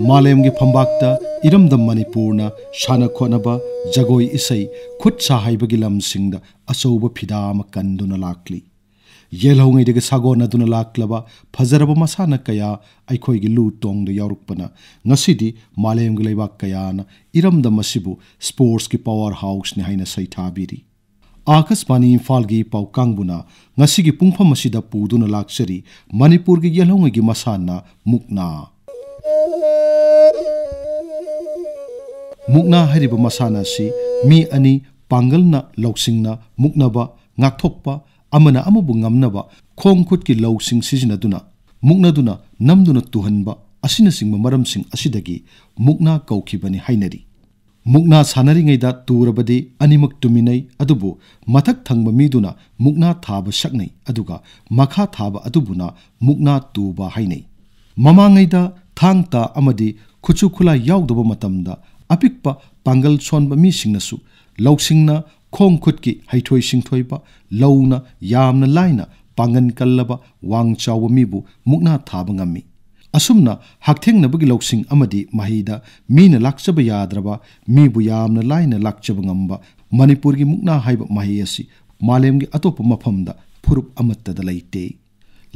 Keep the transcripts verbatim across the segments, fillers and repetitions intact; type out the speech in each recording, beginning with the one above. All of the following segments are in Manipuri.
ꯃꯥꯂꯦꯝꯒꯤ ꯐꯝꯕꯥꯛꯇ ꯏꯔꯝꯗꯝ ꯃꯅꯤꯄꯨꯔꯅ ꯁꯥꯟꯅ ꯈꯣꯠꯅꯕ, ꯖꯒꯣꯏ ꯏꯁꯩ, ꯈꯨꯠ ꯁꯥ ꯍꯩꯕꯒꯤ ꯂꯝꯁꯤꯡꯗ ꯑꯆꯧꯕ ꯐꯤꯗꯥ ꯑꯃ ꯀꯟꯗꯨꯅ ꯂꯥꯛꯂꯤ꯫ ꯌꯦꯜꯍꯧꯉꯩꯗꯒꯤ ꯁꯥꯒꯣꯟꯅꯗꯨꯅ ꯂꯥꯛꯂꯕ ꯐꯖꯔꯕ ꯃꯁꯥꯟꯅ ꯀꯌꯥ ꯑꯩꯈꯣꯏꯒꯤ ꯂꯨ ꯇꯣꯡꯗ ꯌꯥꯎꯔꯛꯄꯅ ꯉꯁꯤꯗꯤ ꯃꯥꯂꯦꯝꯒꯤ ꯂꯩꯕꯥꯛ ꯀꯌꯥꯅ ꯏꯔꯝꯗꯝ ꯑꯁꯤꯕꯨ ꯁ꯭ꯄꯣꯔꯠꯁꯀꯤ ꯄꯋꯥꯔ ꯍꯥꯎꯁꯅꯤ ꯍꯥꯏꯅ ꯁꯩꯊꯥꯕꯤꯔꯤ꯫ ꯑꯥꯀꯥꯁꯕꯥꯅꯤ ꯏꯝꯐꯥꯜꯒꯤ ꯄꯥꯎ ꯀꯥꯡꯕꯨꯅ ꯉꯁꯤꯒꯤ ꯄꯨꯡꯐꯝ ꯑꯁꯤꯗ ꯄꯨꯗꯨꯅ ꯂꯥꯛꯆꯔꯤ ꯃꯅꯤꯄꯨꯔꯒꯤ ꯌꯦꯜꯍꯧꯉꯩꯒꯤ ꯃꯁꯥꯟꯅ ꯃꯨꯛꯅꯥ꯫ ꯃꯨꯛꯅꯥ ꯍꯥꯏꯔꯤꯕ ꯃꯁꯥꯟꯅ ꯑꯁꯤ ꯃꯤ ꯑꯅꯤ ꯄꯥꯡꯒꯜꯅ ꯂꯧꯁꯤꯡꯅ ꯃꯨꯛꯅꯕ, ꯉꯥꯛꯊꯣꯛꯄ, ꯑꯃꯅ ꯑꯃꯕꯨ ꯉꯝꯅꯕ ꯈꯣꯡ ꯈꯨꯠꯀꯤ ꯂꯧꯁꯤꯡ ꯁꯤꯖꯤꯟꯅꯗꯨꯅ ꯃꯨꯛꯅꯗꯨꯅ ꯅꯝꯗꯨꯅ ꯇꯨꯍꯟꯕ ꯑꯁꯤꯅꯆꯤꯡꯕ ꯃꯔꯝꯁꯤꯡ ꯑꯁꯤꯗꯒꯤ ꯃꯨꯛꯅꯥ ꯀꯧꯈꯤꯕꯅꯤ ꯍꯥꯏꯅꯔꯤ꯫ ꯃꯨꯛꯅꯥ ꯁꯥꯟꯅꯔꯤꯉꯩꯗ ꯇꯨꯔꯕꯗꯤ ꯑꯅꯤꯃꯛ ꯇꯨꯃꯤꯟꯅꯩ, ꯑꯗꯨꯕꯨ ꯃꯊꯛ ꯊꯪꯕ ꯃꯤꯗꯨꯅ ꯃꯨꯛꯅꯥ ꯊꯥꯕ ꯁꯛꯅꯩ, ꯑꯗꯨꯒ ꯃꯈꯥ ꯊꯥꯕ ꯑꯗꯨꯕꯨꯅ ꯃꯨꯛꯅꯥ ꯇꯨꯕ ꯍꯥꯏꯅꯩ꯫ ꯃꯃꯥꯡꯉꯩꯗ ꯊꯥꯡ ꯇꯥ ꯑꯃꯗꯤ ꯈꯨꯠꯁꯨ ꯈꯨꯠꯂꯥꯏ ꯌꯥꯎꯗꯕ ꯃꯇꯝꯗ ꯑꯄꯤꯛꯄ ꯄꯥꯡꯒꯜ ꯁꯣꯟꯕ ꯃꯤꯁꯤꯡꯅꯁꯨ ꯂꯧꯁꯤꯡꯅ ꯈꯣꯡ ꯈꯨꯠꯀꯤ ꯍꯩꯊꯣꯏ ꯁꯤꯡꯊꯣꯏꯕ ꯂꯧꯅ ꯌꯥꯝꯅ ꯂꯥꯏꯅ ꯄꯥꯡꯒꯟ ꯀꯜꯂꯕ ꯋꯥꯡ ꯆꯥꯎꯕ ꯃꯤꯕꯨ ꯃꯨꯛꯅꯥ ꯊꯥꯕ ꯉꯝꯃꯤ꯫ ꯑꯁꯨꯝꯅ ꯍꯛꯊꯦꯡꯅꯕꯒꯤ ꯂꯧꯁꯤꯡ ꯑꯃꯗꯤ ꯃꯍꯩꯗ ꯃꯤꯅ ꯂꯥꯛꯆꯕ ꯌꯥꯗ꯭ꯔꯕ, ꯃꯤꯕꯨ ꯌꯥꯝꯅ ꯂꯥꯏꯅ ꯂꯥꯛꯆꯕ ꯉꯝꯕ ꯃꯅꯤꯄꯨꯔꯒꯤ ꯃꯨꯛꯅꯥ ꯍꯥꯏꯕ ꯃꯍꯩ ꯑꯁꯤ ꯃꯥꯂꯦꯝꯒꯤ ꯑꯇꯣꯞꯄ ꯃꯐꯝꯗ ꯐꯨꯔꯨꯞ ꯑꯃꯠꯇꯗ ꯂꯩꯇꯦ꯫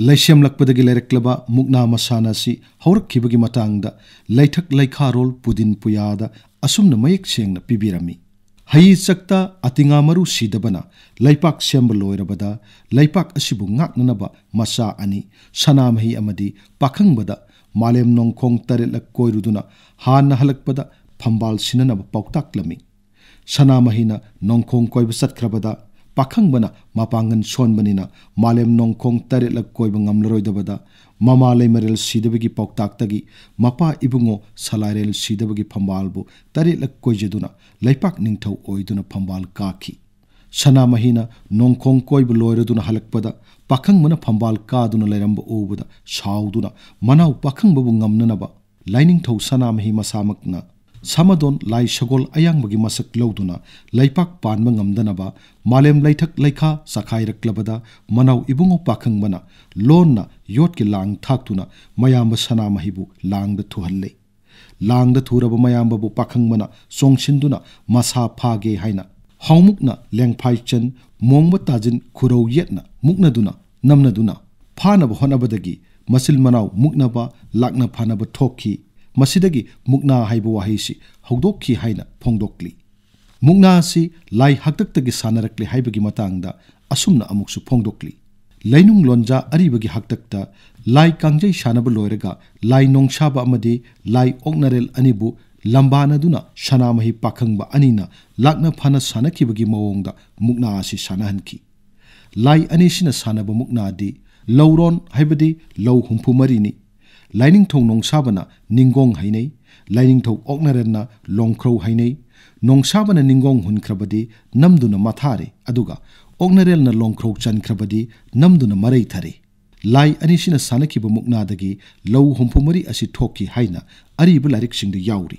ꯂꯩꯁꯦꯝꯂꯛꯄꯗꯒꯤ ꯂꯩꯔꯛꯂꯕ ꯃꯨꯛꯅꯥ ꯃꯁꯥꯟꯅ ꯑꯁꯤ ꯍꯧꯔꯛꯈꯤꯕꯒꯤ ꯃꯇꯥꯡꯗ ꯂꯩꯊꯛ ꯂꯩꯈꯥꯔꯣꯜ ꯄꯨꯗꯤꯟ ꯄꯨꯌꯥꯗ ꯑꯁꯨꯝꯅ ꯃꯌꯦꯛ ꯁꯦꯡꯅ ꯄꯤꯕꯤꯔꯝꯃꯤ: ꯍꯩ ꯆꯛꯇ ꯑꯇꯤꯉꯥ ꯃꯔꯨ ꯁꯤꯗꯕꯅ ꯂꯩꯄꯥꯛ ꯁꯦꯝꯕ ꯂꯣꯏꯔꯕꯗ ꯂꯩꯄꯥꯛ ꯑꯁꯤꯕꯨ ꯉꯥꯛꯅꯅꯕ ꯃꯆꯥ ꯑꯅꯤ, ꯁꯅꯥꯃꯍꯤ ꯑꯃꯗꯤ ꯄꯥꯈꯪꯕꯗ ꯃꯥꯂꯦꯝ ꯅꯣꯡꯈꯣꯡ ꯇꯔꯦꯠꯂꯛ ꯀꯣꯏꯔꯨꯗꯨꯅ ꯍꯥꯟꯅ ꯍꯜꯂꯛꯄꯗ ꯐꯝꯕꯥꯜ ꯁꯤꯟꯅꯅꯕ ꯄꯥꯎꯇꯥꯛꯂꯝꯃꯤ꯫ ꯁꯅꯥꯃꯍꯤꯅ ꯅꯣꯡꯈꯣꯡ ꯀꯣꯏꯕ ꯆꯠꯈ꯭ꯔꯕꯗ ꯄꯥꯈꯪꯕꯅ ꯃꯄꯥꯡꯒꯜ ꯁꯣꯟꯕꯅꯤꯅ ꯃꯥꯂꯦꯝ ꯅꯣꯡꯈꯣꯡ ꯇꯔꯦꯠꯂꯛ ꯀꯣꯏꯕ ꯉꯝꯂꯔꯣꯏꯗꯕꯗ ꯃꯃꯥ ꯂꯩꯃꯔꯦꯜ ꯁꯤꯗꯕꯒꯤ ꯄꯥꯎꯇꯥꯛꯇꯒꯤ ꯃꯄꯥ ꯏꯕꯨꯡꯉꯣ ꯁꯂꯥꯏꯔꯦꯜ ꯁꯤꯗꯕꯒꯤ ꯐꯝꯕꯥꯜꯕꯨ ꯇꯔꯦꯠꯂꯛ ꯀꯣꯏꯖꯗꯨꯅ ꯂꯩꯄꯥꯛ ꯅꯤꯡꯊꯧ ꯑꯣꯏꯗꯨꯅ ꯐꯝꯕꯥꯜ ꯀꯥꯈꯤ꯫ ꯁꯅꯥꯃꯍꯤꯅ ꯅꯣꯡꯈꯣꯡ ꯀꯣꯏꯕ ꯂꯣꯏꯔꯗꯨꯅ ꯍꯜꯂꯛꯄꯗ ꯄꯥꯈꯪꯕꯅ ꯐꯝꯕꯥꯜ ꯀꯥꯗꯨꯅ ꯂꯩꯔꯝꯕ ꯎꯕꯗ ꯁꯥꯎꯗꯨꯅ ꯃꯅꯥꯎ ꯄꯥꯈꯪꯕꯕꯨ ꯉꯝꯅꯅꯕ ꯂꯥꯏꯅꯤꯡꯊꯧ ꯁꯅꯥꯃꯍꯤ ꯃꯁꯥꯃꯛꯅ ꯁꯃꯥꯗꯣꯟ ꯂꯥꯏ ꯁꯒꯣꯜ ꯑꯌꯥꯡꯕꯒꯤ ꯃꯁꯛ ꯂꯧꯗꯨꯅ ꯂꯩꯄꯥꯛ ꯄꯥꯟꯕ ꯉꯝꯗꯅꯕ ꯃꯥꯂꯦꯝ ꯂꯩꯊꯛ ꯂꯩꯈꯥ ꯆꯈꯥꯏꯔꯛꯂꯕꯗ ꯃꯅꯥꯎ ꯏꯕꯨꯡꯉꯣ ꯄꯥꯈꯪꯕꯅ ꯂꯣꯟꯅ ꯌꯣꯠꯀꯤ ꯂꯥꯡ ꯊꯥꯛꯇꯨꯅ ꯃꯌꯥꯝꯕ ꯁꯅꯥꯃꯍꯤꯕꯨ ꯂꯥꯡꯗ ꯊꯨꯍꯜꯂꯦ꯫ ꯂꯥꯡꯗ ꯊꯨꯔꯕ ꯃꯌꯥꯝꯕꯕꯨ ꯄꯥꯈꯪꯕꯅ ꯆꯣꯡꯁꯤꯟꯗꯨꯅ ꯃꯁꯥ ꯐꯥꯒꯦ ꯍꯥꯏꯅ ꯍꯥꯎꯃꯨꯛꯅ ꯂꯦꯡꯐꯥꯏ ꯆꯟ ꯃꯣꯡꯕ ꯇꯥꯖꯤꯟ ꯈꯨꯔꯧ ꯌꯦꯠꯅ ꯃꯨꯛꯅꯗꯨꯅ ꯅꯝꯅꯗꯨꯅ ꯐꯥꯅꯕ ꯍꯣꯠꯅꯕꯗꯒꯤ ꯃꯆꯤꯜ ꯃꯅꯥꯎ ꯃꯨꯛꯅꯕ ꯂꯥꯛꯅ ꯐꯥꯅꯕ ꯊꯣꯛꯈꯤ꯫ ꯃꯁꯤꯗꯒꯤ ꯃꯨꯛꯅꯥ ꯍꯥꯏꯕ ꯋꯥꯍꯩꯁꯤ ꯍꯧꯗꯣꯛꯈꯤ ꯍꯥꯏꯅ ꯐꯣꯡꯗꯣꯛꯂꯤ꯫ ꯃꯨꯛꯅꯥ ꯑꯁꯤ ꯂꯥꯏ ꯍꯥꯛꯇꯛꯇꯒꯤ ꯁꯥꯟꯅꯔꯛꯂꯦ ꯍꯥꯏꯕꯒꯤ ꯃꯇꯥꯡꯗ ꯑꯁꯨꯝꯅ ꯑꯃꯨꯛꯁꯨ ꯐꯣꯡꯗꯣꯛꯂꯤ꯫ ꯂꯩꯅꯨꯡ ꯂꯣꯟꯖꯥ ꯑꯔꯤꯕꯒꯤ ꯍꯥꯛꯇꯛꯇ ꯂꯥꯏ ꯀꯥꯡꯖꯩ ꯁꯥꯟꯅꯕ ꯂꯣꯏꯔꯒ ꯂꯥꯏ ꯅꯣꯡꯁꯥꯕ ꯑꯃꯗꯤ ꯂꯥꯏ ꯑꯣꯛꯅꯔꯦꯜ ꯑꯅꯤꯕꯨ ꯂꯝꯕꯥꯅꯗꯨꯅ ꯁꯅꯥꯃꯍꯤ ꯄꯥꯈꯪꯕ ꯑꯅꯤꯅ ꯂꯥꯛꯅ ꯐꯥꯅ ꯁꯥꯟꯅꯈꯤꯕꯒꯤ ꯃꯑꯣꯡꯗ ꯃꯨꯛꯅꯥ ꯑꯁꯤ ꯁꯥꯟꯅꯍꯟꯈꯤ꯫ ꯂꯥꯏ ꯑꯅꯤꯁꯤꯅ ꯁꯥꯟꯅꯕ ꯃꯨꯛꯅꯥꯗꯤ ꯂꯧꯔꯣꯟ ꯍꯥꯏꯕꯗꯤ ꯂꯧ ꯍꯨꯝꯐꯨ ꯃꯔꯤꯅꯤ꯫ ꯂꯥꯏꯅꯤꯡꯊꯧ ꯅꯣꯡꯁꯥꯕꯅ ꯅꯤꯡꯒꯣꯡ ꯍꯩꯅꯩ, ꯂꯥꯏꯅꯤꯡꯊꯧ ꯑꯣꯛꯅꯔꯦꯜꯅ ꯂꯣꯡꯈ꯭ꯔꯧ ꯍꯩꯅꯩ꯫ ꯅꯣꯡꯁꯥꯕꯅ ꯅꯤꯡꯒꯣꯡ ꯍꯨꯟꯈ꯭ꯔꯕꯗꯤ ꯅꯝꯗꯨꯅ ꯃꯊꯥꯔꯦ, ꯑꯗꯨꯒ ꯑꯣꯛꯅꯔꯦꯜꯅ ꯂꯣꯡꯈ꯭ꯔꯧ ꯆꯟꯈ꯭ꯔꯕꯗꯤ ꯅꯝꯗꯨꯅ ꯃꯔꯩ ꯊꯔꯦ꯫ ꯂꯥꯏ ꯑꯅꯤꯁꯤꯅ ꯁꯥꯟꯅꯈꯤꯕ ꯃꯨꯛꯅꯥꯗꯒꯤ ꯂꯧ ꯍꯨꯝꯐꯨ ꯃꯔꯤ ꯑꯁꯤ ꯊꯣꯛꯈꯤ ꯍꯥꯏꯅ ꯑꯔꯤꯕ ꯂꯥꯏꯔꯤꯛꯁꯤꯡꯗ ꯌꯥꯎꯔꯤ꯫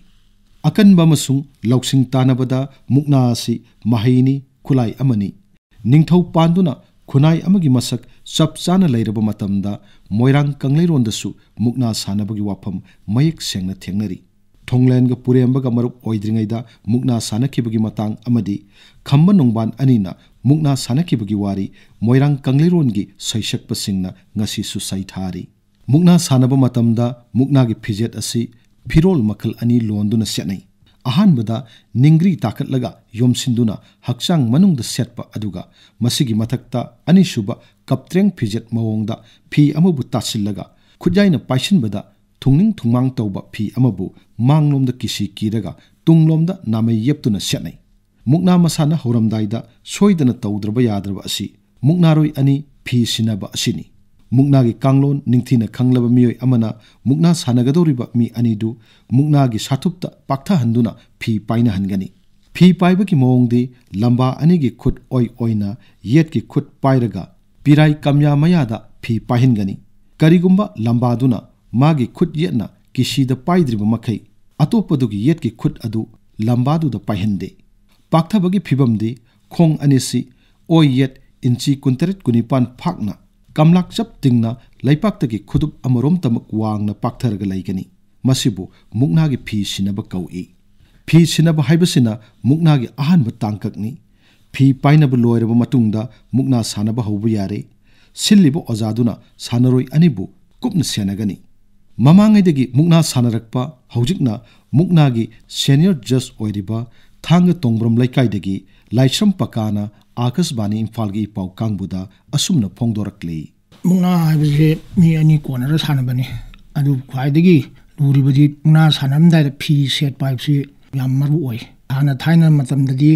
ꯑꯀꯟꯕ ꯑꯃꯁꯨꯡ ꯂꯧꯁꯤꯡ ꯇꯥꯟꯅꯕꯗ ꯃꯨꯛꯅꯥ ꯑꯁꯤ ꯃꯍꯩꯅꯤ, ꯈꯨꯠꯂꯥꯏ ꯑꯃꯅꯤ꯫ ꯅꯤꯡꯊꯧ ꯄꯥꯟꯗꯨꯅ ꯈꯨꯟꯅꯥꯏ ꯑꯃꯒꯤ ꯃꯁꯛ ꯆꯞ ꯆꯥꯅ ꯂꯩꯔꯕ ꯃꯇꯝꯗ ꯃꯣꯏꯔꯥꯡ ꯀꯪꯂꯩꯔꯣꯟꯗꯁꯨ ꯃꯨꯛꯅꯥ ꯁꯥꯟꯅꯕꯒꯤ ꯋꯥꯐꯝ ꯃꯌꯦꯛ ꯁꯦꯡꯅ ꯊꯦꯡꯅꯔꯤ꯫ ꯊꯣꯡꯂꯦꯟꯒ ꯄꯨꯔꯦꯝꯕꯒ ꯃꯔꯨꯞ ꯑꯣꯏꯗ꯭ꯔꯤꯉꯩꯗ ꯃꯨꯛꯅꯥ ꯁꯥꯟꯅꯈꯤꯕꯒꯤ ꯃꯇꯥꯡ ꯑꯃꯗꯤ ꯈꯝꯕ ꯅꯣꯡꯕꯥꯟ ꯑꯅꯤꯅ ꯃꯨꯛꯅꯥ ꯁꯥꯟꯅꯈꯤꯕꯒꯤ ꯋꯥꯔꯤ ꯃꯣꯏꯔꯥꯡ ꯀꯪꯂꯩꯔꯣꯟꯒꯤ ꯁꯩꯁꯛꯄꯁꯤꯡꯅ ꯉꯁꯤꯁꯨ ꯁꯩꯊꯥꯔꯤ꯫ ꯃꯨꯛꯅꯥ ꯁꯥꯟꯅꯕ ꯃꯇꯝꯗ ꯃꯨꯛꯅꯥꯒꯤ ꯐꯤꯖꯦꯠ ꯑꯁꯤ ꯐꯤꯔꯣꯜ ꯃꯈꯜ ꯑꯅꯤ ꯂꯣꯟꯗꯨꯅ ꯁꯦꯠꯅꯩ꯫ ꯑꯍꯥꯟꯕꯗ ꯅꯤꯡꯒ꯭ꯔꯤ ꯇꯥꯈꯠꯂꯒ ꯌꯣꯝꯁꯤꯟꯗꯨꯅ ꯍꯛꯆꯥꯡ ꯃꯅꯨꯡꯗ ꯁꯦꯠꯄ, ꯑꯗꯨꯒ ꯃꯁꯤꯒꯤ ꯃꯊꯛꯇ ꯑꯅꯤꯁꯨꯕ ꯀꯞꯇ꯭ꯔꯦꯡ ꯐꯤꯖꯦꯠ ꯃꯑꯣꯡꯗ ꯐꯤ ꯑꯃꯕꯨ ꯇꯥꯁꯤꯜꯂꯒ ꯈꯨꯠꯌꯥꯏꯅ ꯄꯥꯏꯁꯤꯟꯕꯗ ꯊꯨꯡꯅꯤꯡ ꯊꯨꯡꯃꯥꯡ ꯇꯧꯕ ꯐꯤ ꯑꯃꯕꯨ ꯃꯥꯡꯂꯣꯝꯗ ꯀꯤꯁꯤ ꯀꯤꯔꯒ ꯇꯨꯡꯂꯣꯝꯗ ꯅꯥꯃꯩ ꯌꯦꯞꯇꯨꯅ ꯁꯦꯠꯅꯩ꯫ ꯃꯨꯛꯅꯥ ꯃꯁꯥꯟꯅ ꯍꯧꯔꯝꯗꯥꯏꯗ ꯁꯣꯏꯗꯅ ꯇꯧꯗ꯭ꯔꯕ ꯌꯥꯗ꯭ꯔꯕ ꯑꯁꯤ ꯃꯨꯛꯅꯥꯔꯣꯏ ꯑꯅꯤ ꯐꯤ ꯁꯤꯟꯅꯕ ꯑꯁꯤꯅꯤ꯫ ꯃꯨꯛꯅꯥꯒꯤ ꯀꯥꯡꯂꯣꯟ ꯅꯤꯡꯊꯤꯅ ꯈꯪꯂꯕ ꯃꯤꯑꯣꯏ ꯑꯃꯅ ꯃꯨꯛꯅꯥ ꯁꯥꯟꯅꯒꯗꯧꯔꯤꯕ ꯃꯤ ꯑꯅꯤꯗꯨ ꯃꯨꯛꯅꯥꯒꯤ ꯁꯥꯊꯨꯞꯇ ꯄꯥꯛꯊꯍꯟꯗꯨꯅ ꯐꯤ ꯄꯥꯏꯅꯍꯟꯒꯅꯤ꯫ ꯐꯤ ꯄꯥꯏꯕꯒꯤ ꯃꯑꯣꯡꯗꯤ ꯂꯝꯕꯥ ꯑꯅꯤꯒꯤ ꯈꯨꯠ ꯑꯣꯏ ꯑꯣꯏꯅ ꯌꯦꯠꯀꯤ ꯈꯨꯠ ꯄꯥꯏꯔꯒ ꯄꯤꯔꯥꯏ ꯀꯝꯌꯥ ꯃꯌꯥꯗ ꯐꯤ ꯄꯥꯏꯍꯟꯒꯅꯤ꯫ ꯀꯔꯤꯒꯨꯝꯕ ꯂꯝꯕꯥꯗꯨꯅ ꯃꯥꯒꯤ ꯈꯨꯠ ꯌꯦꯠꯅ ꯀꯤꯁꯤꯗ ꯄꯥꯏꯗ꯭ꯔꯤꯕ ꯃꯈꯩ ꯑꯇꯣꯞꯄꯗꯨꯒꯤ ꯌꯦꯠꯀꯤ ꯈꯨꯠ ꯑꯗꯨ ꯂꯝꯕꯥꯗꯨꯗ ꯄꯥꯏꯍꯟꯗꯦ꯫ ꯄꯥꯛꯊꯕꯒꯤ ꯐꯤꯕꯝꯗꯤ ꯈꯣꯡ ꯑꯅꯤꯁꯤ ꯑꯣꯏ ꯌꯦꯠ ꯏꯟꯆꯤ ꯀꯨꯟꯇꯔꯦꯠ ꯀꯨꯟꯅꯤꯄꯥꯟ ꯐꯥꯛꯅ ꯀꯝꯂꯥꯛ ꯆꯞ ꯇꯤꯡꯅ ꯂꯩꯄꯥꯛꯇꯒꯤ ꯈꯨꯗꯨꯞ ꯑꯃꯔꯣꯝꯇꯃꯛ ꯋꯥꯡꯅ ꯄꯥꯛꯊꯔꯒ ꯂꯩꯒꯅꯤ꯫ ꯃꯁꯤꯕꯨ ꯃꯨꯛꯅꯥꯒꯤ ꯐꯤ ꯁꯤꯟꯅꯕ ꯀꯧꯏ꯫ ꯐꯤ ꯁꯤꯟꯅꯕ ꯍꯥꯏꯕꯁꯤꯅ ꯃꯨꯛꯅꯥꯒꯤ ꯑꯍꯥꯟꯕ ꯇꯥꯡꯀꯛꯅꯤ꯫ ꯐꯤ ꯄꯥꯏꯅꯕ ꯂꯣꯏꯔꯕ ꯃꯇꯨꯡꯗ ꯃꯨꯛꯅꯥ ꯁꯥꯟꯅꯕ ꯍꯧꯕ ꯌꯥꯔꯦ꯫ ꯁꯤꯜꯂꯤꯕ ꯑꯣꯖꯥꯗꯨꯅ ꯁꯥꯟꯅꯔꯣꯏ ꯑꯅꯤꯕꯨ ꯀꯨꯞꯅ ꯁꯦꯟꯅꯒꯅꯤ꯫ ꯃꯃꯥꯡꯉꯩꯗꯒꯤ ꯃꯨꯛꯅꯥ ꯁꯥꯟꯅꯔꯛꯄ, ꯍꯧꯖꯤꯛꯅ ꯃꯨꯛꯅꯥꯒꯤ senior judge ꯑꯣꯏꯔꯤꯕ ꯊꯥꯡꯒ ꯇꯣꯡꯕ꯭ꯔꯝ ꯂꯩꯀꯥꯏꯗꯒꯤ ꯂꯥꯏꯁ꯭ꯔꯝ ꯄꯀꯥꯅ ꯑꯥꯀꯥꯁꯕꯥꯅꯤ ꯏꯝꯐꯥꯜꯒꯤ ꯏꯄꯥꯎ ꯀꯥꯡꯕꯨꯗ ꯑꯁꯨꯝꯅ ꯐꯣꯡꯗꯣꯔꯛꯂꯤ꯫ ꯃꯨꯛꯅꯥ ꯍꯥꯏꯕꯁꯦ ꯃꯤ ꯑꯅꯤ ꯀꯣꯟꯅꯔ ꯁꯥꯟꯅꯕꯅꯤ꯫ ꯑꯗꯨ ꯈ꯭ꯋꯥꯏꯗꯒꯤ ꯂꯨꯔꯤꯕꯗꯤ ꯃꯨꯛꯅꯥ ꯁꯥꯟꯅꯔꯝꯗꯥꯏꯗ ꯐꯤ ꯁꯦꯠꯄ ꯍꯥꯏꯕꯁꯤ ꯌꯥꯝ ꯃꯔꯨ ꯑꯣꯏ꯫ ꯍꯥꯟꯅ ꯊꯥꯏꯅ ꯃꯇꯝꯗꯗꯤ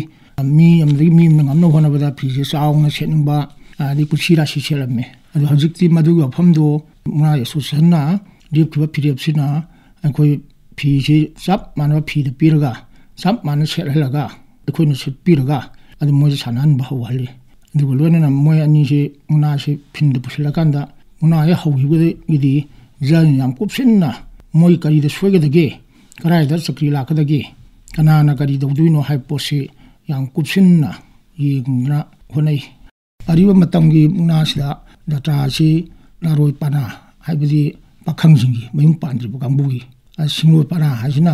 ꯃꯤ ꯑꯃꯗꯒꯤ ꯃꯤ ꯑꯃꯅ ꯉꯝꯅꯕ ꯍꯣꯠꯅꯕꯗ ꯐꯤꯁꯦ ꯆꯥꯎꯅ ꯁꯦꯠꯅꯤꯡꯕ, ꯑꯗꯩ ꯀꯨꯠꯁꯤ ꯔꯥꯁꯤ ꯁꯦꯠꯂꯝꯃꯦ꯫ ꯑꯗꯣ ꯍꯧꯖꯤꯛꯇꯤ ꯃꯗꯨꯒꯤ ꯋꯥꯐꯝꯗꯣ ꯃꯨꯛꯅꯥ association ꯅ ꯂꯦꯞꯈꯤꯕ ꯐꯤꯔꯦꯞꯁꯤꯅ ꯑꯩꯈꯣꯏ ꯐꯤꯁꯤ ꯆꯞ ꯃꯥꯟꯅꯕ ꯐꯤꯗ ꯄꯤꯔꯒ, ꯆꯞ ꯃꯥꯟꯅ ꯁꯦꯠꯍꯜꯂꯒ, ꯑꯩꯈꯣꯏꯅ ꯁꯨꯠꯄꯤꯔꯒ ꯑꯗꯨꯝ ꯃꯣꯏꯁꯦ ꯁꯥꯟꯅꯍꯟꯕ ꯍꯧꯍꯜꯂꯤ꯫ ꯑꯗꯨꯒ ꯂꯣꯏꯅꯅ ꯃꯣꯏ ꯑꯅꯤꯁꯤ ꯃꯨꯛꯅꯥꯁꯤ ꯐꯤꯟꯗ ꯄꯨꯁꯤꯜꯂꯀꯥꯟꯗ, ꯃꯨꯛꯅꯥ ꯍꯦꯛ ꯍꯧꯈꯤꯕꯗꯒꯤꯗꯤ ꯖꯟ ꯌꯥꯝ ꯀꯨꯞꯁꯤꯟꯅ ꯃꯣꯏ ꯀꯔꯤꯗ ꯁꯣꯏꯒꯗꯒꯦ, ꯀꯗꯥꯏꯗ ꯆꯀ꯭ꯔꯤ ꯂꯥꯛꯀꯗꯒꯦ, ꯀꯅꯥꯅ ꯀꯔꯤ ꯇꯧꯗꯣꯏꯅꯣ ꯍꯥꯏꯕ ꯄꯣꯠꯁꯤ ꯌꯥꯝ ꯀꯨꯞꯁꯤꯟꯅ ꯌꯦꯡꯗꯅ ꯍꯣꯠꯅꯩ꯫ ꯑꯔꯤꯕ ꯃꯇꯝꯒꯤ ꯃꯨꯛꯅꯥꯁꯤꯗ ꯖꯇ꯭ꯔꯥ ꯑꯁꯤ ꯅꯥꯔꯣꯏ ꯄꯥꯅꯥ, ꯍꯥꯏꯕꯗꯤ ꯄꯥꯈꯪꯁꯤꯡꯒꯤ, ꯃꯌꯨꯝ ꯄꯥꯟꯗ꯭ꯔꯤꯕ ꯀꯥꯡꯕꯨꯒꯤ, ꯑ, ꯁꯤꯡꯂꯣꯏ ꯄꯥꯅꯥ ꯍꯥꯏꯁꯤꯅ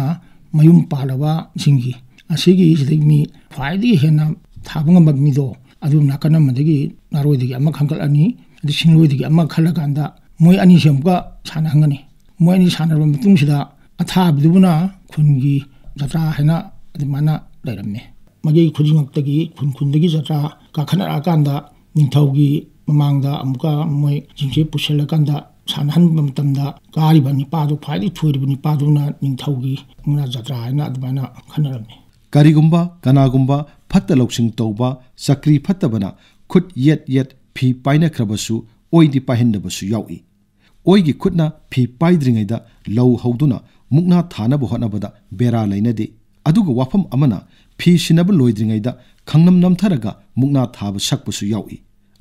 ꯃꯌꯨꯝ ꯄꯥꯜꯂꯕꯁꯤꯡꯒꯤ, ꯑꯁꯤꯒꯤꯁꯤꯗꯒꯤ ꯃꯤ ꯈ꯭ꯋꯥꯏꯗꯒꯤ ꯍꯦꯟꯅ ꯊꯥꯕ ꯉꯝꯕ ꯃꯤꯗꯣ ꯑꯗꯨ ꯅꯥꯀꯟ ꯑꯃꯗꯒꯤ ꯅꯥꯔꯣꯏꯗꯒꯤ ꯑꯃ ꯈꯟꯒꯠꯂꯅꯤ, ꯑꯗꯩ ꯁꯤꯡꯂꯣꯏꯗꯒꯤ ꯑꯃ ꯈꯜꯂꯀꯥꯟꯗ ꯃꯣꯏ ꯑꯅꯤꯁꯦ ꯑꯃꯨꯛꯀ ꯁꯥꯟꯅꯍꯟꯒꯅꯤ꯫ ꯃꯣꯏ ꯑꯅꯤ ꯁꯥꯟꯅꯔꯕ ꯃꯇꯨꯡꯁꯤꯗ ꯑꯊꯥꯕꯗꯨꯕꯨꯅ ꯈꯨꯟꯒꯤ ꯖꯇ꯭ꯔꯥ ꯍꯥꯏꯅ ꯑꯗꯨꯃꯥꯏꯅ ꯂꯩꯔꯝꯃꯤ꯫ ꯃꯥꯏꯀꯩ ꯈꯨꯗꯤꯡꯃꯛꯇꯒꯤ, ꯈꯨꯟ ꯈꯨꯟꯗꯒꯤ ꯖꯇ꯭ꯔꯥ ꯀꯥꯈꯠꯅꯔꯛꯑꯀꯥꯟꯗ ꯅꯤꯡꯊꯧꯒꯤ ꯃꯃꯥꯡꯗ ꯑꯃꯨꯛꯀ ꯃꯣꯏꯁꯤꯡꯁꯦ ꯄꯨꯁꯤꯜꯂꯀꯥꯟꯗ ꯁꯥꯟꯅꯍꯟꯕ ꯃꯇꯝꯗ ꯀꯥꯔꯤꯕ ꯅꯤꯄꯥꯗꯨ, ꯈ꯭ꯋꯥꯏꯗꯒꯤ ꯊꯣꯏꯔꯤꯕ ꯅꯤꯄꯥꯗꯨꯅ ꯅꯤꯡꯊꯧꯒꯤ ꯃꯨꯛꯅꯥ ꯖꯇ꯭ꯔꯥ ꯍꯥꯏꯅ ꯑꯗꯨꯃꯥꯏꯅ ꯈꯟꯅꯔꯝꯃꯤ꯫ ꯀꯔꯤꯒꯨꯝꯕ ꯀꯅꯥꯒꯨꯝꯕ ꯐꯠꯇ ꯂꯧꯁꯤꯡ ꯇꯧꯕ ꯆꯀ꯭ꯔꯤ ꯐꯠꯇꯕꯅ ꯈꯨꯠ ꯌꯦꯠ ꯌꯦꯠ ꯐꯤ ꯄꯥꯏꯅꯈ꯭ꯔꯕꯁꯨ ꯑꯣꯏꯗꯤ ꯄꯥꯏꯍꯟꯗꯕꯁꯨ ꯌꯥꯎꯏ꯫ ꯑꯣꯏꯒꯤ ꯈꯨꯠꯅ ꯐꯤ ꯄꯥꯏꯗ꯭ꯔꯤꯉꯩꯗ ꯂꯧ ꯍꯧꯗꯨꯅ ꯃꯨꯛꯅꯥ ꯊꯥꯅꯕ ꯍꯣꯠꯅꯕꯗ ꯕꯦꯔꯥ ꯂꯩꯅꯗꯦ꯫ ꯑꯗꯨꯒ ꯋꯥꯐꯝ ꯑꯃꯅ, ꯐꯤ ꯁꯤꯟꯅꯕ ꯂꯣꯏꯗ꯭ꯔꯤꯉꯩꯗ ꯈꯪꯅꯝ ꯅꯝꯊꯔꯒ ꯃꯨꯛꯅꯥ ꯊꯥꯕ ꯁꯛꯄꯁꯨ ꯌꯥꯎꯏ꯫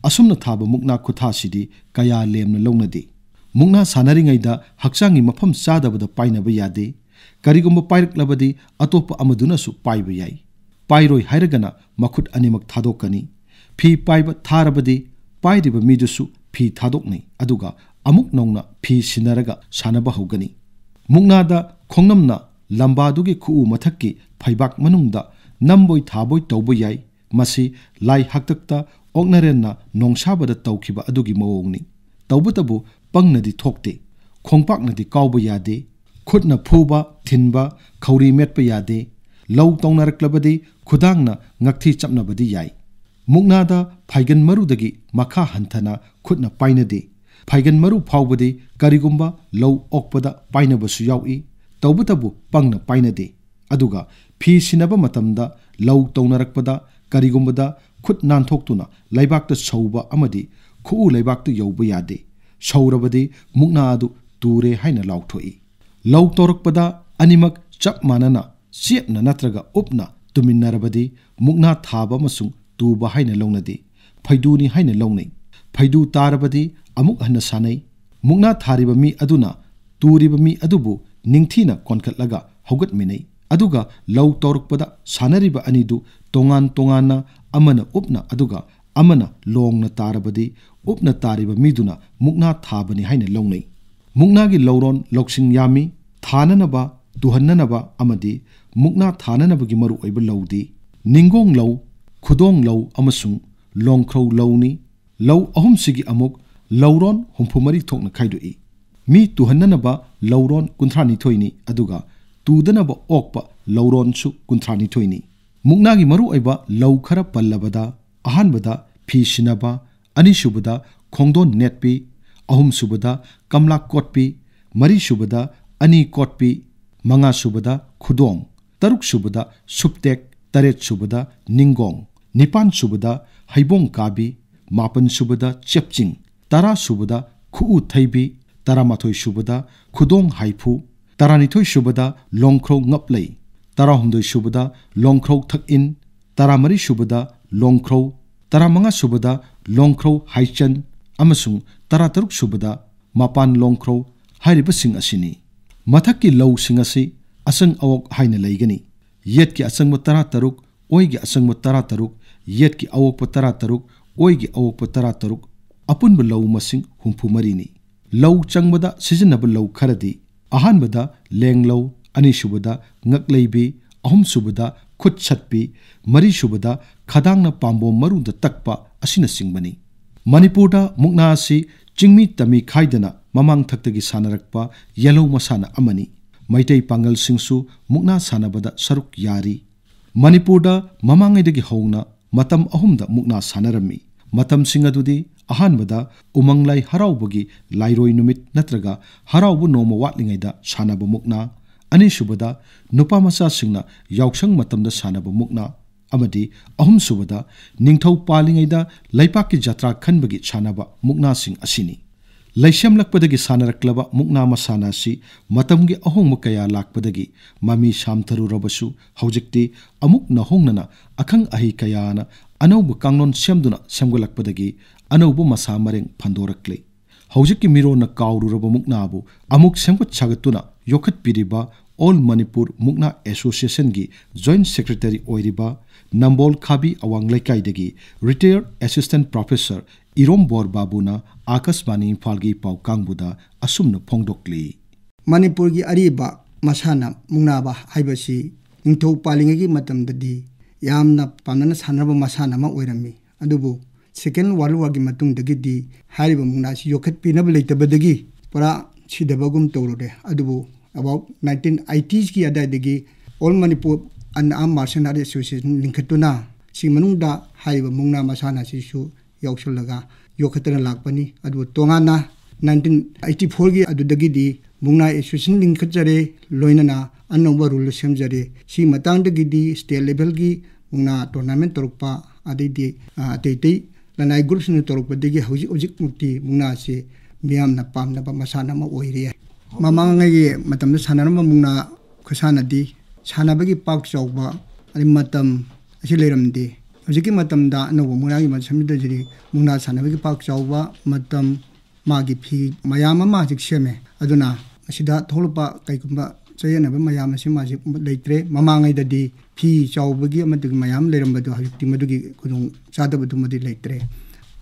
ꯑꯁꯨꯝꯅ ꯊꯥꯕ ꯃꯨꯛꯅꯥ ꯈꯨꯊꯥꯁꯤꯗꯤ ꯀꯌꯥ ꯂꯦꯝꯅ ꯂꯧꯅꯗꯦ꯫ ꯃꯨꯛꯅꯥ ꯁꯥꯟꯅꯔꯤꯉꯩꯗ ꯍꯛꯆꯥꯡꯒꯤ ꯃꯐꯝ ꯆꯥꯗꯕꯗ ꯄꯥꯏꯅꯕ ꯌꯥꯗꯦ꯫ ꯀꯔꯤꯒꯨꯝꯕ ꯄꯥꯏꯔꯛꯂꯕꯗꯤ ꯑꯇꯣꯞꯄ ꯑꯃꯗꯨꯅꯁꯨ ꯄꯥꯏꯕ ꯌꯥꯏ꯫ ꯄꯥꯏꯔꯣꯏ ꯍꯥꯏꯔꯒꯅ ꯃꯈꯨꯠ ꯑꯅꯤꯃꯛ ꯊꯥꯗꯣꯛꯀꯅꯤ꯫ ꯐꯤ ꯄꯥꯏꯕ ꯊꯥꯔꯕꯗꯤ ꯄꯥꯏꯔꯤꯕ ꯃꯤꯗꯨꯁꯨ ꯐꯤ ꯊꯥꯗꯣꯛꯅꯩ, ꯑꯗꯨꯒ ꯑꯃꯨꯛ ꯅꯧꯅ ꯐꯤ ꯁꯤꯟꯅꯔꯒ ꯁꯥꯟꯅꯕ ꯍꯧꯒꯅꯤ꯫ ꯃꯨꯛꯅꯥꯗ ꯈꯣꯡꯅꯝꯅ ꯂꯝꯕꯥꯗꯨꯒꯤ ꯈꯨꯎ ꯃꯊꯛꯀꯤ ꯐꯩꯕꯥꯛ ꯃꯅꯨꯡꯗ ꯅꯝꯕꯣꯏ ꯊꯥꯕꯣꯏ ꯇꯧꯕ ꯌꯥꯏ꯫ ꯃꯁꯤ ꯂꯥꯏ ꯍꯥꯛꯇꯛꯇ ꯑꯣꯛꯅꯔꯦꯟꯅ ꯅꯣꯡꯁꯥꯕꯗ ꯇꯧꯈꯤꯕ ꯑꯗꯨꯒꯤ ꯃꯑꯣꯡꯅꯤ꯫ ꯇꯧꯕꯇꯕꯨ ꯄꯪꯅꯗꯤ ꯊꯣꯛꯇꯦ, ꯈꯣꯡꯄꯥꯛꯅꯗꯤ ꯀꯥꯎꯕ ꯌꯥꯗꯦ, ꯈꯨꯠꯅ ꯐꯨꯕ, ꯊꯤꯟꯕ, ꯈꯧꯔꯤ ꯃꯦꯠꯄ ꯌꯥꯗꯦ꯫ ꯂꯧ ꯇꯧꯅꯔꯛꯂꯕꯗꯤ ꯈꯨꯗꯥꯡꯅ ꯉꯛꯊꯤ ꯆꯞꯅꯕꯗꯤ ꯌꯥꯏ꯫ ꯃꯨꯛꯅꯥꯗ ꯐꯥꯏꯒꯟ ꯃꯔꯨꯗꯒꯤ ꯃꯈꯥ ꯍꯟꯊꯅ ꯈꯨꯠꯅ ꯄꯥꯏꯅꯗꯦ꯫ ꯐꯥꯏꯒꯟ ꯃꯔꯨ ꯐꯥꯎꯕꯗꯤ ꯀꯔꯤꯒꯨꯝꯕ ꯂꯧ ꯑꯣꯛꯄꯗ ꯄꯥꯏꯅꯕꯁꯨ ꯌꯥꯎꯏ꯫ ꯇꯧꯕꯇꯕꯨ ꯄꯪꯅ ꯄꯥꯏꯅꯗꯦ꯫ ꯑꯗꯨꯒ ꯐꯤ ꯁꯤꯟꯅꯕ ꯃꯇꯝꯗ ꯂꯧ ꯇꯧꯅꯔꯛꯄꯗ ꯀꯔꯤꯒꯨꯝꯕꯗ ꯈꯨꯠ ꯅꯥꯟꯊꯣꯛꯇꯨꯅ ꯂꯩꯕꯥꯛꯇ ꯁꯧꯕ ꯑꯃꯗꯤ ꯈꯨꯎ ꯂꯩꯕꯥꯛꯇ ꯌꯧꯕ ꯌꯥꯗꯦ꯫ ꯁꯧꯔꯕꯗꯤ ꯃꯨꯛꯅꯥ ꯑꯗꯨ ꯇꯨꯔꯦ ꯍꯥꯏꯅ ꯂꯥꯎꯊꯣꯛꯏ꯫ ꯂꯧ ꯇꯧꯔꯛꯄꯗ ꯑꯅꯤꯃꯛ ꯆꯞ ꯃꯥꯟꯅꯅ ꯆꯦꯞꯅ ꯅꯠꯇ꯭ꯔꯒ ꯎꯞꯅ ꯇꯨꯃꯤꯟꯅꯔꯕꯗꯤ ꯃꯨꯛꯅꯥ ꯊꯥꯕ ꯑꯃꯁꯨꯡ ꯇꯨꯕ ꯍꯥꯏꯅ ꯂꯧꯅꯗꯦ, ꯐꯩꯗꯨꯅꯤ ꯍꯥꯏꯅ ꯂꯧꯅꯩ꯫ ꯐꯩꯗꯨ ꯇꯥꯔꯕꯗꯤ ꯑꯃꯨꯛ ꯍꯟꯅ ꯁꯥꯟꯅꯩ꯫ ꯃꯨꯛꯅꯥ ꯊꯥꯔꯤꯕ ꯃꯤ ꯑꯗꯨꯅ ꯇꯨꯔꯤꯕ ꯃꯤ ꯑꯗꯨꯕꯨ ꯅꯤꯡꯊꯤꯅ ꯀꯣꯟꯈꯠꯂꯒ ꯍꯧꯒꯠꯃꯤꯟꯅꯩ꯫ ꯑꯗꯨꯒ ꯂꯧ ꯇꯧꯔꯛꯄꯗ ꯁꯥꯟꯅꯔꯤꯕ ꯑꯅꯤꯗꯨ ꯇꯣꯉꯥꯟ ꯇꯣꯉꯥꯟꯅ, ꯑꯃꯅ ꯎꯞꯅ ꯑꯗꯨꯒ ꯑꯃꯅ ꯂꯣꯡꯅ ꯇꯥꯔꯕꯗꯤ ꯎꯞꯅ ꯇꯥꯔꯤꯕ ꯃꯤꯗꯨꯅ ꯃꯨꯛꯅꯥ ꯊꯥꯕꯅꯤ ꯍꯥꯏꯅ ꯂꯧꯅꯩ꯫ ꯃꯨꯛꯅꯥꯒꯤ ꯂꯧꯔꯣꯟ ꯂꯧꯁꯤꯡ ꯌꯥꯝꯃꯤ꯫ ꯊꯥꯅꯅꯕ, ꯇꯨꯍꯟꯅꯅꯕ ꯑꯃꯗꯤ ꯃꯨꯛꯅꯥ ꯊꯥꯅꯅꯕꯒꯤ ꯃꯔꯨꯑꯣꯏꯕ ꯂꯧꯗꯤ ꯅꯤꯡꯒꯣꯡ ꯂꯧ, ꯈꯨꯗꯣꯡ ꯂꯧ ꯑꯃꯁꯨꯡ ꯂꯣꯡꯈ꯭ꯔꯧ ꯂꯧꯅꯤ꯫ ꯂꯧ ꯑꯍꯨꯝꯁꯤꯒꯤ ꯑꯃꯨꯛ ꯂꯧꯔꯣꯟ ꯍꯨꯝꯐꯨ ꯃꯔꯤ ꯊꯣꯛꯅ ꯈꯥꯏꯗꯣꯛꯏ꯫ ꯃꯤ ꯇꯨꯍꯟꯅꯅꯕ ꯂꯧꯔꯣꯟ ꯀꯨꯟꯊ꯭ꯔꯥ ꯅꯤꯊꯣꯏꯅꯤ, ꯑꯗꯨꯒ ꯇꯨꯗꯅꯕ ꯑꯣꯛꯄ ꯂꯧꯔꯣꯟꯁꯨ ꯀꯨꯟꯊ꯭ꯔꯥ ꯅꯤꯊꯣꯏꯅꯤ꯫ ꯃꯨꯛꯅꯥꯒꯤ ꯃꯔꯨꯑꯣꯏꯕ ꯂꯧ ꯈꯔ ꯄꯜꯂꯕꯗ, ꯑꯍꯥꯟꯕꯗ ꯐꯤ ꯁꯤꯟꯅꯕ, ꯑꯅꯤꯁꯨꯕꯗ ꯈꯣꯡꯗꯣꯟ ꯅꯦꯠꯄꯤ, ꯑꯍꯨꯝꯁꯨꯕꯗ ꯀꯝꯂꯥ ꯀꯣꯠꯄꯤ, ꯃꯔꯤꯁꯨꯕꯗ ꯑꯅꯤ ꯀꯣꯠꯄꯤ, ꯃꯉꯥꯁꯨꯕꯗ ꯈꯨꯗꯣꯡ, ꯇꯔꯨꯛꯁꯨꯕꯗ ꯁꯨꯞꯇꯦꯛ, ꯇꯔꯦꯠꯁꯨꯕꯗ ꯅꯤꯡꯒꯣꯡ, ꯅꯤꯄꯥꯟꯁꯨꯕꯗ ꯍꯩꯕꯣꯡ ꯀꯥꯕꯤ, ꯃꯥꯄꯟꯁꯨꯕꯗ ꯆꯦꯞꯆꯤꯡ, ꯇꯔꯥꯁꯨꯕꯗ ꯈꯨꯎ ꯊꯩꯕꯤ, ꯇꯔꯥꯃꯥꯊꯣꯏꯁꯨꯕꯗ ꯈꯨꯗꯣꯡ ꯍꯥꯏꯐꯨ, ꯇꯔꯥꯅꯤꯊꯣꯏꯁꯨꯕꯗ ꯂꯣꯡꯈ꯭ꯔꯧ ꯉꯞꯂꯩ, ꯇꯔꯥꯍꯨꯝꯗꯣꯏꯁꯨꯕꯗ ꯂꯣꯡꯈ꯭ꯔꯧ ꯊꯛꯏꯟ, ꯇꯔꯥꯃꯔꯤꯁꯨꯕꯗ ꯂꯣꯡꯈ꯭ꯔꯧ, ꯇꯔꯥꯃꯉꯥꯁꯨꯕꯗ ꯂꯣꯡꯈ꯭ꯔꯧ ꯍꯥꯏꯆꯟ ꯑꯃꯁꯨꯡ ꯇꯔꯥꯇꯔꯨꯛꯁꯨꯕꯗ ꯃꯄꯥꯟ ꯂꯣꯡꯈ꯭ꯔꯧ ꯍꯥꯏꯔꯤꯕꯁꯤꯡ ꯑꯁꯤꯅꯤ꯫ ꯃꯊꯛꯀꯤ ꯂꯧꯁꯤꯡ ꯑꯁꯤ ꯑꯆꯪ ꯑꯋꯣꯛ ꯍꯥꯏꯅ ꯂꯩꯒꯅꯤ꯫ ꯌꯦꯠꯀꯤ ꯑꯆꯪꯕ ꯇꯔꯥꯇꯔꯨꯛ, ꯑꯣꯏꯒꯤ ꯑꯆꯪꯕ ꯇꯔꯥꯇꯔꯨꯛ, ꯌꯦꯠꯀꯤ ꯑꯋꯣꯛꯄ ꯇꯔꯥꯇꯔꯨꯛ, ꯑꯣꯏꯒꯤ ꯑꯋꯣꯛꯄ ꯇꯔꯥꯇꯔꯨꯛ, ꯑꯄꯨꯟꯕ ꯂꯧ ꯃꯁꯤꯡ ꯍꯨꯝꯐꯨ ꯃꯔꯤꯅꯤ꯫ ꯂꯧ ꯆꯪꯕꯗ ꯁꯤꯖꯤꯟꯅꯕ ꯂꯧ ꯈꯔꯗꯤ ꯑꯍꯥꯟꯕꯗ ꯂꯦꯡꯂꯧ, ꯑꯅꯤꯁꯨꯕꯗ ꯉꯛꯂꯩꯕꯤ, ꯑꯍꯨꯝꯁꯨꯕꯗ ꯈꯨꯠ ꯁꯠꯄꯤ, ꯃꯔꯤꯁꯨꯕꯗ ꯈꯗꯥꯡꯅ ꯄꯥꯝꯕꯣꯝ ꯃꯔꯨꯗ ꯇꯛꯄ ꯑꯁꯤꯅꯆꯤꯡꯕꯅꯤ꯫ ꯃꯅꯤꯄꯨꯔꯗ ꯃꯨꯛꯅꯥ ꯑꯁꯤ ꯆꯤꯡꯃꯤ ꯇꯝꯃꯤ ꯈꯥꯏꯗꯅ ꯃꯃꯥꯡ ꯊꯛꯇꯒꯤ ꯁꯥꯟꯅꯔꯛꯄ ꯌꯦꯜꯍꯧ ꯃꯁꯥꯟꯅ ꯑꯃꯅꯤ꯫ ꯃꯩꯇꯩ ꯄꯥꯡꯒꯜꯁꯤꯡꯁꯨ ꯃꯨꯛꯅꯥ ꯁꯥꯟꯅꯕꯗ ꯁꯔꯨꯛ ꯌꯥꯔꯤ꯫ ꯃꯅꯤꯄꯨꯔꯗ ꯃꯃꯥꯡꯉꯩꯗꯒꯤ ꯍꯧꯅ ꯃꯇꯝ ꯑꯍꯨꯝꯗ ꯃꯨꯛꯅꯥ ꯁꯥꯟꯅꯔꯝꯃꯤ꯫ ꯃꯇꯝꯁꯤꯡ ꯑꯗꯨꯗꯤ ꯑꯍꯥꯟꯕꯗ ꯎꯃꯪ ꯂꯥꯏ ꯍꯔꯥꯎꯕꯒꯤ ꯂꯥꯏꯔꯣꯏ ꯅꯨꯃꯤꯠ ꯅꯠꯇ꯭ꯔꯒ ꯍꯔꯥꯎꯕ ꯅꯣꯡꯃ ꯋꯥꯠꯂꯤꯉꯩꯗ ꯁꯥꯟꯅꯕ ꯃꯨꯛꯅꯥ, ꯑꯅꯤꯁꯨꯕꯗ ꯅꯨꯄꯥ ꯃꯆꯥꯁꯤꯡꯅ ꯌꯥꯎꯁꯪ ꯃꯇꯝꯗ ꯁꯥꯟꯅꯕ ꯃꯨꯛꯅꯥ, ꯑꯃꯗꯤ ꯑꯍꯨꯝꯁꯨꯕꯗ ꯅꯤꯡꯊꯧ ꯄꯥꯜꯂꯤꯉꯩꯗ ꯂꯩꯄꯥꯛꯀꯤ ꯖꯇ꯭ꯔꯥ ꯈꯟꯕꯒꯤ ꯁꯥꯟꯅꯕ ꯃꯨꯛꯅꯥꯁꯤꯡ ꯑꯁꯤꯅꯤ꯫ ꯂꯩꯁꯦꯝꯂꯛꯄꯗꯒꯤ ꯁꯥꯟꯅꯔꯛꯂꯕ ꯃꯨꯛꯅꯥ ꯃꯁꯥꯟꯅ ꯑꯁꯤ ꯃꯇꯝꯒꯤ ꯑꯍꯣꯡꯕ ꯀꯌꯥ ꯂꯥꯛꯄꯗꯒꯤ ꯃꯃꯤ ꯁꯥꯝꯊꯔꯨꯔꯕꯁꯨ, ꯍꯧꯖꯤꯛꯇꯤ ꯑꯃꯨꯛ ꯅꯧꯍꯧꯅꯅ ꯑꯈꯪ ꯑꯍꯩ ꯀꯌꯥꯅ ꯑꯅꯧꯕ ꯀꯥꯡꯂꯣꯟ ꯁꯦꯝꯗꯨꯅ ꯁꯦꯝꯒꯠꯂꯛꯄꯗꯒꯤ ꯑꯅꯧꯕ ꯃꯁꯥ ꯃꯔꯦꯡ ꯐꯟꯗꯣꯔꯛꯂꯤ꯫ ꯍꯧꯖꯤꯛꯀꯤ ꯃꯤꯔꯣꯟꯅ ꯀꯥꯎꯔꯨꯔꯕ ꯃꯨꯛꯅꯥꯕꯨ ꯑꯃꯨꯛ ꯁꯦꯝꯒꯠ ꯁꯥꯒꯠꯇꯨꯅ ꯌꯣꯛꯈꯠꯄꯤꯔꯤꯕ All Manipur Mukna Association ꯒꯤ Joint Secretary ꯑꯣꯏꯔꯤꯕ ꯅꯝꯕꯣꯜ ꯈꯥꯕꯤ ꯑꯋꯥꯡ ꯂꯩꯀꯥꯏꯗꯒꯤ Retired Assistant Professor ꯏꯔꯣꯝꯕꯣꯔ ꯕꯥꯕꯨꯅ ꯑꯥꯀꯥꯁꯕꯥꯅꯤ ꯏꯝꯐꯥꯜꯒꯤ ꯄꯥꯎ ꯀꯥꯡꯕꯨꯗ ꯑꯁꯨꯝꯅ ꯐꯣꯡꯗꯣꯛꯂꯤ꯫ ꯃꯅꯤꯄꯨꯔꯒꯤ ꯑꯔꯤꯕ ꯃꯁꯥꯟꯅ ꯃꯨꯛꯅꯥꯕ ꯍꯥꯏꯕꯁꯤ ꯅꯤꯡꯊꯧ ꯄꯥꯜꯂꯤꯉꯩꯒꯤ ꯃꯇꯝꯗꯗꯤ ꯌꯥꯝꯅ ꯄꯥꯝꯅꯅ ꯁꯥꯟꯅꯔꯕ ꯃꯁꯥꯟꯅ ꯑꯃ ꯑꯣꯏꯔꯝꯃꯤ꯫ ꯑꯗꯨꯕꯨ Second World War ꯒꯤ ꯃꯇꯨꯡꯗꯒꯤꯗꯤ ꯍꯥꯏꯔꯤꯕ ꯃꯨꯛꯅꯥꯁꯤ ꯌꯣꯛꯈꯠꯄꯤꯅꯕ ꯂꯩꯇꯕꯗꯒꯤ ꯄꯨꯔꯥ ꯁꯤꯗꯕꯒꯨꯝ ꯇꯧꯔꯨꯔꯦ꯫ ꯑꯗꯨꯕꯨ about nineteen eighties ꯀꯤ ꯑꯗꯨꯋꯥꯏꯗꯒꯤ All Manipur Unarmed Martial Art Association ꯂꯤꯡꯈꯠꯇꯨꯅ ꯁꯤ ꯃꯅꯨꯡꯗ ꯍꯥꯏꯔꯤꯕ ꯃꯨꯛꯅꯥ ꯃꯁꯥꯟꯅ ꯑꯁꯤꯁꯨ ꯌꯥꯎꯁꯜꯂꯒ ꯌꯣꯛꯈꯠꯇꯅ ꯂꯥꯛꯄꯅꯤ꯫ ꯑꯗꯨꯕꯨ ꯇꯣꯉꯥꯟꯅ nineteen eighty four ꯒꯤ ꯑꯗꯨꯗꯒꯤꯗꯤ ꯃꯨꯛꯅꯥ association ꯂꯤꯡꯈꯠꯆꯔꯦ, ꯂꯣꯏꯅꯅ ꯑꯅꯧꯕ rule ꯁꯦꯝꯖꯔꯦ꯫ ꯁꯤ ꯃꯇꯥꯡꯗꯒꯤꯗꯤ state level ꯒꯤ ꯃꯨꯛꯅꯥ tournament ꯇꯧꯔꯛꯄ, ꯑꯗꯩꯗꯤ, ꯑ, ꯑꯇꯩ ꯑꯇꯩ ꯂꯅꯥꯏ group ꯁꯤꯡꯅ ꯇꯧꯔꯛꯄꯗꯒꯤ ꯍꯧꯖꯤꯛ ꯍꯧꯖꯤꯛꯃꯛꯇꯤ ꯃꯨꯛꯅꯥꯁꯤ ꯃꯤꯌꯥꯝꯅ ꯄꯥꯝꯅꯕ ꯃꯁꯥꯟꯅ ꯑꯃ ꯑꯣꯏꯔꯤ꯫ ꯃꯃꯥꯡꯉꯩꯒꯤ ꯃꯇꯝꯗ ꯁꯥꯟꯅꯔꯝꯕ ꯃꯨꯛꯅꯥ ꯈꯨꯁꯥꯟꯅꯗꯤ ꯁꯥꯟꯅꯕꯒꯤ ꯄꯥꯛ ꯆꯥꯎꯕ ꯑꯗꯩ ꯃꯇꯝ ꯑꯁꯤ ꯂꯩꯔꯝꯗꯦ꯫ ꯍꯧꯖꯤꯛꯀꯤ ꯃꯇꯝꯗ ꯑꯅꯧꯕ ꯃꯨꯛꯅꯥꯒꯤ ꯃꯇꯝꯁꯤꯗꯗꯤ ꯃꯨꯛꯅꯥ ꯁꯥꯟꯅꯕꯒꯤ ꯄꯥꯛ ꯆꯥꯎꯕ ꯃꯇꯝ, ꯃꯥꯒꯤ ꯐꯤ ꯃꯌꯥꯝ ꯑꯃ ꯍꯧꯖꯤꯛ ꯁꯦꯝꯃꯦ꯫ ꯑꯗꯨꯅ ꯃꯁꯤꯗ ꯊꯣꯛꯂꯛꯄ ꯀꯩꯒꯨꯝꯕ ꯆꯌꯦꯠꯅꯕ ꯃꯌꯥꯝ ꯑꯁꯤ ꯃꯥꯁꯤ ꯂꯩꯇ꯭ꯔꯦ꯫ ꯃꯃꯥꯡꯉꯩꯗꯗꯤ ꯐꯤ ꯆꯥꯎꯕꯒꯤ ꯑꯃꯗꯤ ꯃꯌꯥꯝ ꯂꯩꯔꯝꯕꯗꯣ ꯍꯧꯖꯤꯛꯇꯤ ꯃꯗꯨꯒꯤ ꯈꯨꯗꯣꯡ ꯆꯥꯗꯕꯗꯨꯃꯗꯤ ꯂꯩꯇ꯭ꯔꯦ꯫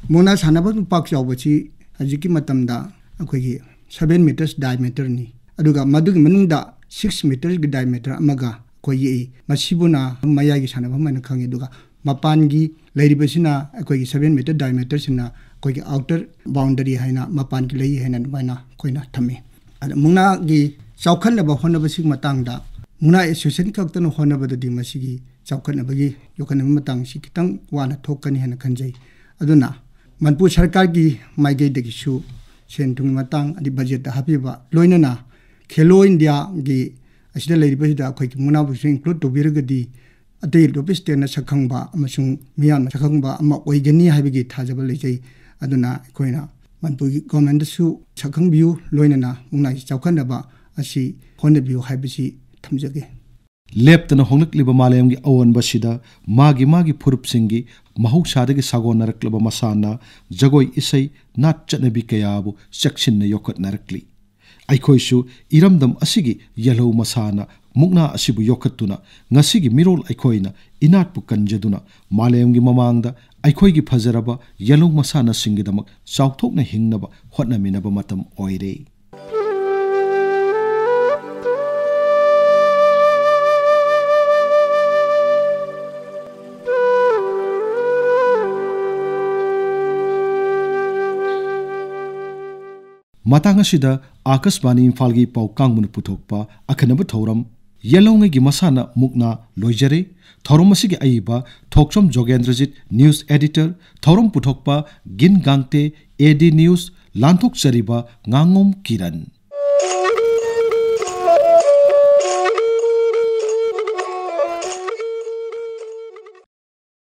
ꯃꯨꯛꯅꯥ ꯁꯥꯟꯅꯕꯒꯤ ꯄꯥꯛ ꯆꯥꯎꯕꯁꯤ ꯍꯧꯖꯤꯛꯀꯤ ꯃꯇꯝꯗ ꯑꯩꯈꯣꯏꯒꯤ seven meters diameter ꯅꯤ꯫ ꯑꯗꯨꯒ ꯃꯗꯨꯒꯤ ꯃꯅꯨꯡꯗ six meterꯒꯤ diameter ꯑꯃꯒ ꯑꯩꯈꯣꯏ ꯌꯦꯛꯏ꯫ ꯃꯁꯤꯕꯨꯅ ꯃꯌꯥꯏꯒꯤ ꯁꯥꯟꯅꯐꯝ ꯍꯥꯏꯅ ꯈꯪꯉꯤ꯫ ꯑꯗꯨꯒ ꯃꯄꯥꯟꯒꯤ ꯂꯩꯔꯤꯕꯁꯤꯅ ꯑꯩꯈꯣꯏꯒꯤ seven meter diameterꯁꯤꯅ ꯑꯩꯈꯣꯏꯒꯤ outer boundary ꯍꯥꯏꯅ ꯃꯄꯥꯟꯒꯤ ꯂꯩ ꯍꯥꯏꯅ ꯑꯗꯨꯃꯥꯏꯅ ꯑꯩꯈꯣꯏꯅ ꯊꯝꯃꯤ꯫ ꯑꯗ ꯃꯨꯛꯅꯥꯒꯤ ꯆꯥꯎꯈꯠꯅꯕ ꯍꯣꯠꯅꯕꯁꯤꯒꯤ ꯃꯇꯥꯡꯗ ꯃꯨꯛꯅꯥ association ꯈꯛꯇꯅ ꯍꯣꯠꯅꯕꯗꯗꯤ ꯃꯁꯤꯒꯤ ꯆꯥꯎꯈꯠꯅꯕꯒꯤ ꯌꯣꯛꯈꯠꯅꯕꯒꯤ ꯃꯇꯥꯡꯁꯤ ꯈꯤꯇꯪ ꯋꯥꯅ ꯊꯣꯛꯀꯅꯤ ꯍꯥꯏꯅ ꯈꯟꯖꯩ꯫ ꯑꯗꯨꯅ ꯃꯅꯤꯄꯨꯔ ꯁꯔꯀꯥꯔꯒꯤ ꯃꯥꯏꯀꯩꯗꯒꯤꯁꯨ ꯁꯦꯟ ꯊꯨꯝꯒꯤ ꯃꯇꯥꯡ ꯑꯗꯩ budgetꯇ ꯍꯥꯞꯄꯤꯕ ꯂꯣꯏꯅꯅ ꯈꯦꯂꯣ ꯏꯟꯗꯤꯌꯥꯒꯤ ꯑꯁꯤꯗ ꯂꯩꯔꯤꯕꯁꯤꯗ ꯑꯩꯈꯣꯏꯒꯤ ꯃꯨꯛꯅꯥꯕꯨꯁꯨ include ꯇꯧꯕꯤꯔꯒꯗꯤ ꯑꯇꯩ ꯑꯇꯣꯞꯄ stateꯅ ꯁꯛꯈꯪꯕ ꯑꯃꯁꯨꯡ ꯃꯤꯌꯥꯝꯅ ꯁꯛꯈꯪꯕ ꯑꯃ ꯑꯣꯏꯒꯅꯤ ꯍꯥꯏꯕꯒꯤ ꯊꯥꯖꯕ ꯂꯩꯖꯩ꯫ ꯑꯗꯨꯅ ꯑꯩꯈꯣꯏꯅ ꯃꯅꯤꯄꯨꯔꯒꯤ governmentꯇꯁꯨ ꯁꯛꯈꯪꯕꯤꯌꯨ, ꯂꯣꯏꯅꯅ ꯃꯨꯛꯅꯥꯒꯤ ꯆꯥꯎꯈꯠꯅꯕ ꯑꯁꯤ ꯍꯣꯠꯅꯕꯤꯌꯨ ꯍꯥꯏꯕꯁꯤ ꯊꯝꯖꯒꯦ꯫ ꯂꯦꯞꯇꯅ ꯍꯣꯡꯂꯛꯂꯤꯕ ꯃꯥꯂꯦꯝꯒꯤ ꯑꯑꯣꯟꯕꯁꯤꯗ ꯃꯥꯒꯤ ꯃꯥꯒꯤ ꯐꯨꯔꯨꯞꯁꯤꯡꯒꯤ ꯃꯍꯧꯁꯥꯗꯒꯤ ꯁꯥꯒꯣꯟꯅꯔꯛꯂꯕ ꯃꯁꯥꯟꯅ, ꯖꯒꯣꯏ, ꯏꯁꯩ, ꯅꯥꯠ ꯆꯠꯅꯕꯤ ꯀꯌꯥꯕꯨ ꯆꯦꯛꯁꯤꯟꯅ ꯌꯣꯛꯈꯠꯅꯔꯛꯂꯤ꯫ ꯑꯩꯈꯣꯏꯁꯨ ꯏꯔꯝꯗꯝ ꯑꯁꯤꯒꯤ ꯌꯦꯜꯍꯧ ꯃꯁꯥꯟꯅ ꯃꯨꯛꯅꯥ ꯑꯁꯤꯕꯨ ꯌꯣꯛꯈꯠꯇꯨꯅ ꯉꯁꯤꯒꯤ ꯃꯤꯔꯣꯜ ꯑꯩꯈꯣꯏꯅ ꯏꯅꯥꯠꯄꯨ ꯀꯟꯖꯗꯨꯅ ꯃꯥꯂꯦꯝꯒꯤ ꯃꯃꯥꯡꯗ ꯑꯩꯈꯣꯏꯒꯤ ꯐꯖꯔꯕ ꯌꯦꯜꯍꯧ ꯃꯁꯥꯟꯅꯁꯤꯡꯒꯤꯗꯃꯛ ꯆꯥꯎꯊꯣꯛꯅ ꯍꯤꯡꯅꯕ ꯍꯣꯠꯅꯃꯤꯟꯅꯕ ꯃꯇꯝ ꯑꯣꯏꯔꯦ꯫ ꯃꯇꯥꯡ ꯑꯁꯤꯗ ꯑꯥꯀꯥꯁꯕꯥꯅꯤ ꯏꯝꯐꯥꯜꯒꯤ ꯄꯥꯎ ꯀꯥꯡꯕꯨꯅ ꯄꯨꯊꯣꯛꯄ ꯑꯈꯟꯅꯕ ꯊꯧꯔꯝ ꯌꯦꯜꯍꯧꯉꯩꯒꯤ ꯃꯁꯥꯟꯅ ꯃꯨꯛꯅꯥ ꯂꯣꯏꯖꯔꯦ꯫ ꯊꯧꯔꯝ ꯑꯁꯤꯒꯤ ꯑꯏꯕ ꯊꯣꯛꯆꯣꯝ ꯖꯣꯒꯦꯟꯗ꯭ꯔꯖꯤꯠ, news editor, ꯊꯧꯔꯝ ꯄꯨꯊꯣꯛꯄ ꯒꯤꯟ ꯒꯥꯡꯇꯦ, AD News, ꯂꯥꯟꯊꯣꯛꯆꯔꯤꯕ ꯉꯥꯉꯣꯝ ꯀꯤꯔꯟ꯫